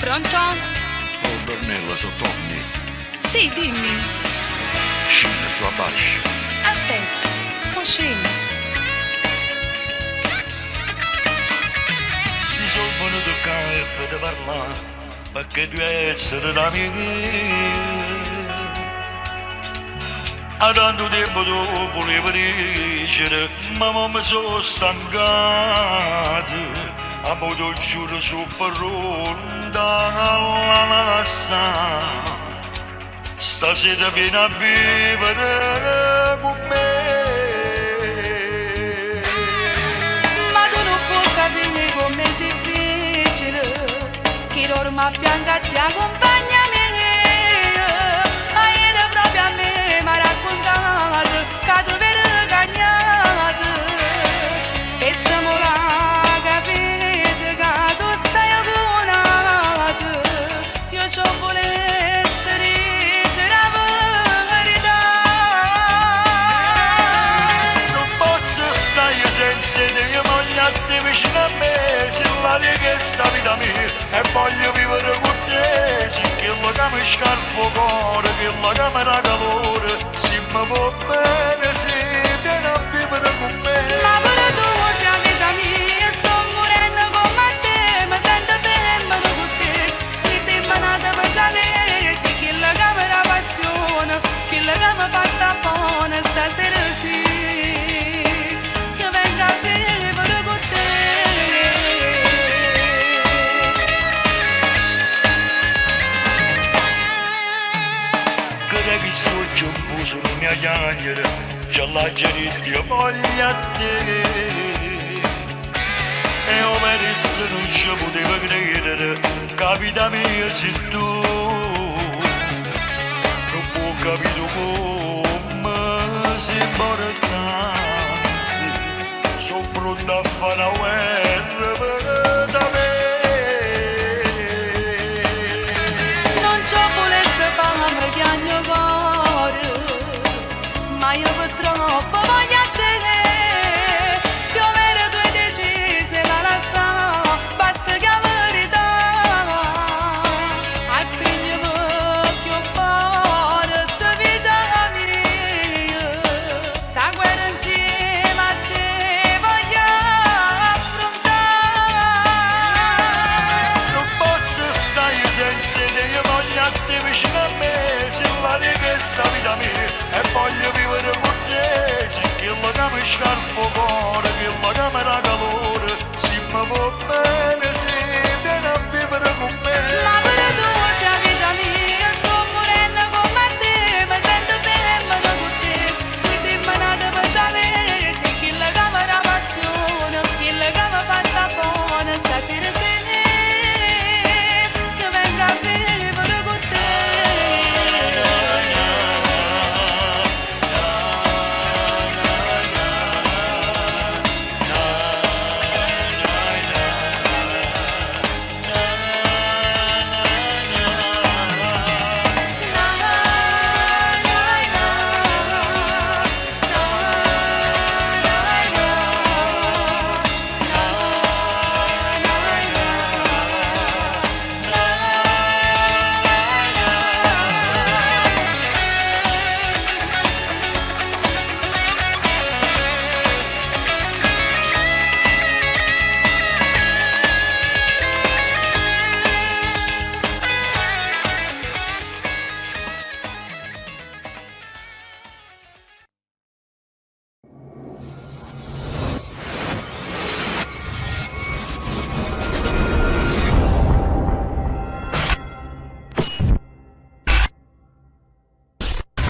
Pronto? Pronto Ornella, so' Tommy. Sì, dimmi. Scinn, sto abbascio. Aspetta, mo scendo. Si so' venuto ccà è pe' te parlà, pecché tu 'e essere d' 'a mia. 'A tanto tiempo t' 'o vulevo dicere, ma mo me so' stancato, e mo t' 'o giuro so' pronto a lassà. Stasera viene a vivere cu me. Ma tu nun può capì comm'è difficile chi dorme a fianco a te 'a cumpagna mia. Ajere proprio a me m'ha raccontato ca t'aveva cagnato. E se mo l'ha capito ca tu staje cu n'ato, io ce 'o vulesse dicere 'a verità. Nun pozzo sta io senza 'e te, io voglio a te vicino a me, si l'aria 'e chesta vita mia e voglio vivere cu te, si chella ca me scarfa 'o core, chella ca me dà calore, si me vuò bene, si viene a vivere cu me. Ma pure tu si 'a vita mia, sto murenno comm' a te, me sento femmena cu te, nuje simmo nate pe' ce avè, si chella ca me dà passione, chella ca me fa sta bona stasera sì, io vengo a vivere cu te. Che da chi sto giù 'nfuso nun 'e 'a chiagnere, già l'aggio ditto io voglio a te. E 'o vero isso nun ce puteva credere, che 'a vita mia si tu. Nun può capì tu comme si importante, so' pronto a fa' 'na guerra pe' t'avè. Nun ce 'o vulesse fa, me chiagne 'o core, ma io purtroppo voglio a te. Si 'o vero tu 'e deciso 'e la lassà, basta che 'a verità astrigneme cchiù forte, vita mia. Sta guerra 'nzieme a te voglio affruntà. Nun pozzo sta io senza 'e te, io voglio a te vicino a me, si l'aria 'e chesta vita mia e voglio vivere cu te, si chella ca me scarfa 'o core, chella ca me dà calore, si me vuò